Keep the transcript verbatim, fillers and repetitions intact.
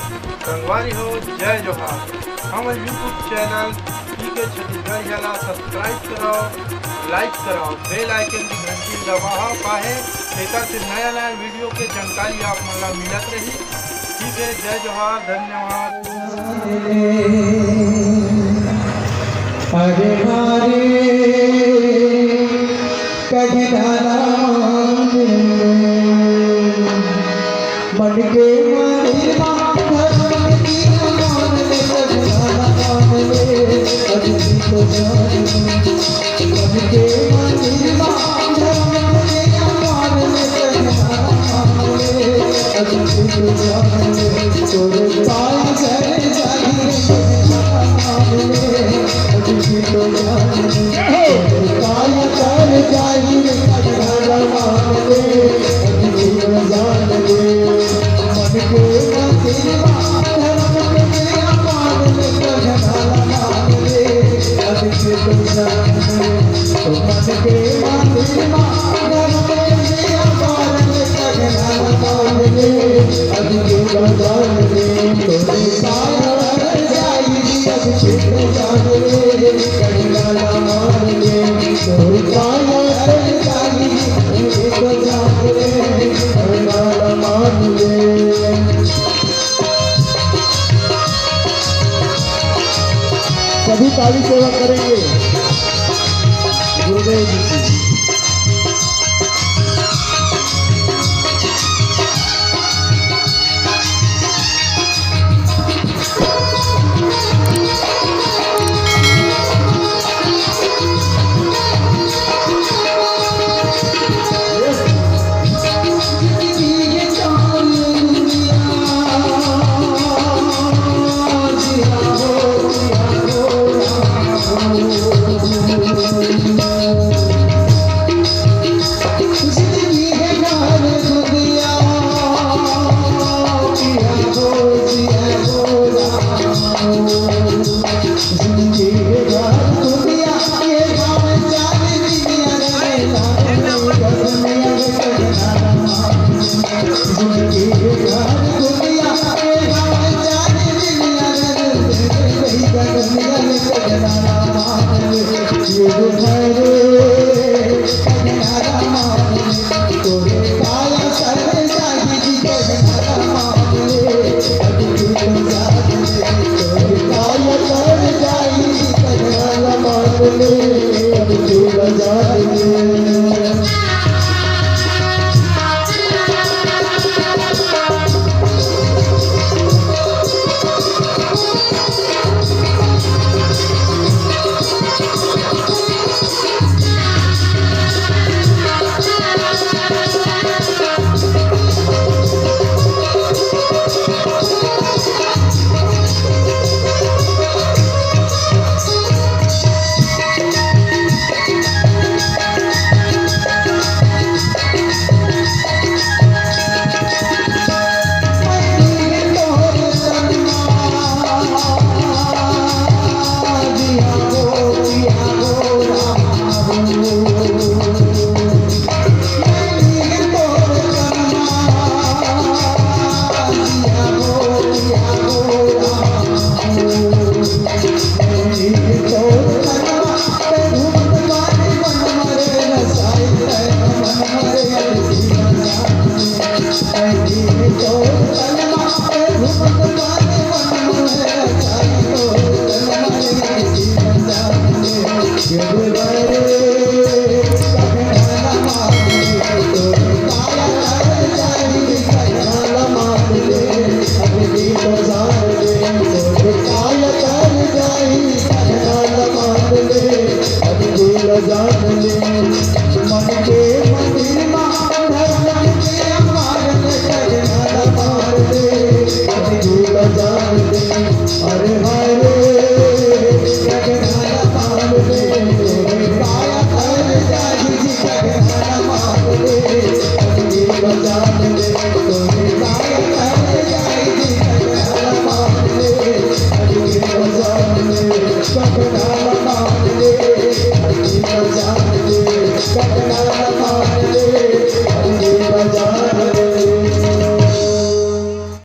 संगवारी हो, जय जोहार। हमर YouTube चैनल पीके छत्तीसगढ़िया ला सब्सक्राइब कराओ, लाइक कराओ, बेल आइकन की घंटी दबाओ, काहे एकर से नया नया वीडियो के जानकारी आप मन ला मिलत रही। ठीक है, जय जोहार, धन्यवाद। अरे मारे कजनाला मांगे, मन के मंदिर मा धर्म के मान ले, कजनाला मांगे, अभी तो जान ले। मन के मंदिर मा धर्म के मान ले, कजनाला मांगे, अभी तो जान ले। तोरे पाँव धरे जाहि रे, कजनाला मांगे, अभी तो जान ले। तोरे पाँव धरे जाहि रे, कजनाला मांगे, अभी तो जान ले। मन के मंदिर मा धर्म के मान ले, कजनाला मांगे, अभी तो जान ले। मन के मंदिर मा धर्म के मान ले, कजनाला मांगे, अभी तो जान ले। तोरे पाँव धरे जाहि रे, अभी तो जान ले, कजनाला मांगे, तोरे पाँव धरे जाहि रे, अभी तो जान ले, कजनाला मांगे। सभी ताली सेवा करेंगे गुरुदेव जी की।